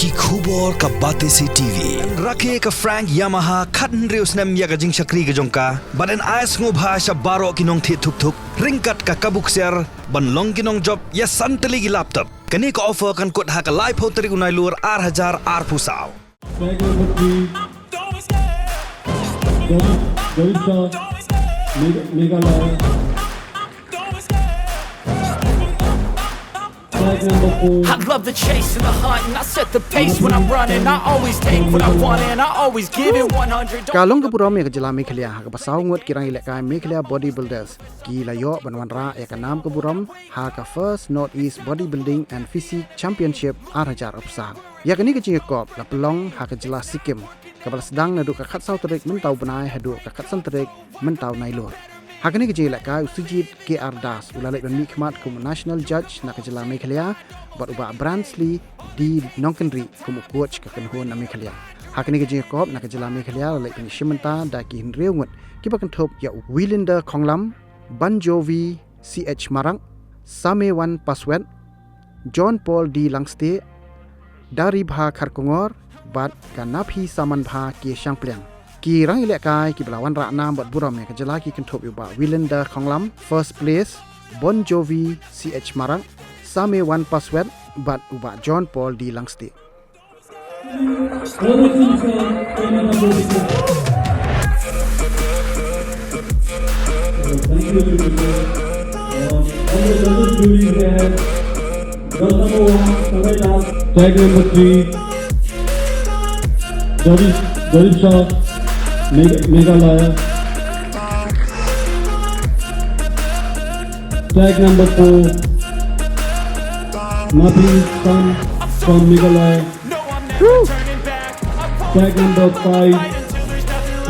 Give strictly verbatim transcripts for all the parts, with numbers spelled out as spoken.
Ki khubor ka Batesi T V. Rakhe ka Frank Yamaha khathynriew snem ïa ka jingshakri ka jong ka. Bad yn ai sngewbha sha baroh ki nongthied thuk thuk ryngkat ka kabu ksiar ban long ki nongjop ïa san tylli ki laptop. Kane ka offer kan kut ha ka laiphew tarik u Nailur ar hajar arphew saw. Flag number three. Jori-, Jorishah, Meg-, Meghalaya. Flag number four. I love the chase and the hunt, and I set the pace when I'm running. I always take what I want, and I always give it one hundred. Ka long ka burom ïa ka jylla Meghalaya ha kaba saw ngut ki rangïalehkai Meghalaya Bodybuilders ki la ïoh ban wanrah ïa ka nam ka burom ha ka First Northeast Bodybuilding and Physique Championship ar hajar arphew saw. Ïa kane ka jingïakop la pynlong ha ka jylla Sikkim, kaba la sdang naduh ka khatsaw tarik mynta u bnai haduh ka khatsan tarik mynta u Nailur. Ha kane ka jingïalehkai u Sujit K R Das u la leit ban mihkhmat kum u National Judge na ka jylla Meghalaya, bad u Bah Bransley D Nongkynrih kum u coach ka kynhun na Meghalaya. Ha kane ka jingïakop na ka jylla Meghalaya la leit ban ïashim bynta da ki hynriew ngut kiba kynthup ïa u Wilinda Khonglam, Banjovi C H Marak, Samewan Paswet, John Paul D Langstieh, Daribha Kharkongor, bad ka Naphi Samanbha K Shangpliang. Ki rangïalehkai kiba la wanrah nam bad burom ïa ka jylla ki kynthup ïa u Bah Wilinda Khonglam, first place, Banjovi C H Marak, Samewan Paswet, bad u Bah John Paul D Langstieh. Tag number three, Jori-, Jorishah, Meg-, Meghalaya. Tag number four, Nabi Sam from Meghalaya. Tag number five,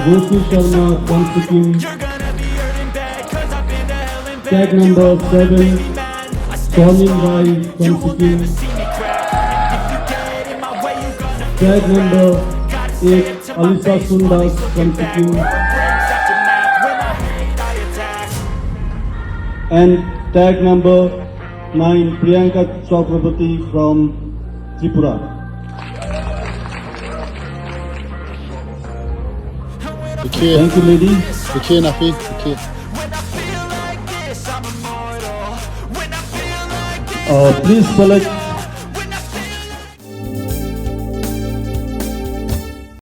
Roshi Sharma from Sikkim. Tag number seven, Swarnim Rai from Sikkim. Tag number eight, Alisa Sundas from Sikkim. And tag number nine, Priyanka Chakraborty from Tripura. Okay. Thank you, lady. Okay, Nafi. Okay. Uh, please select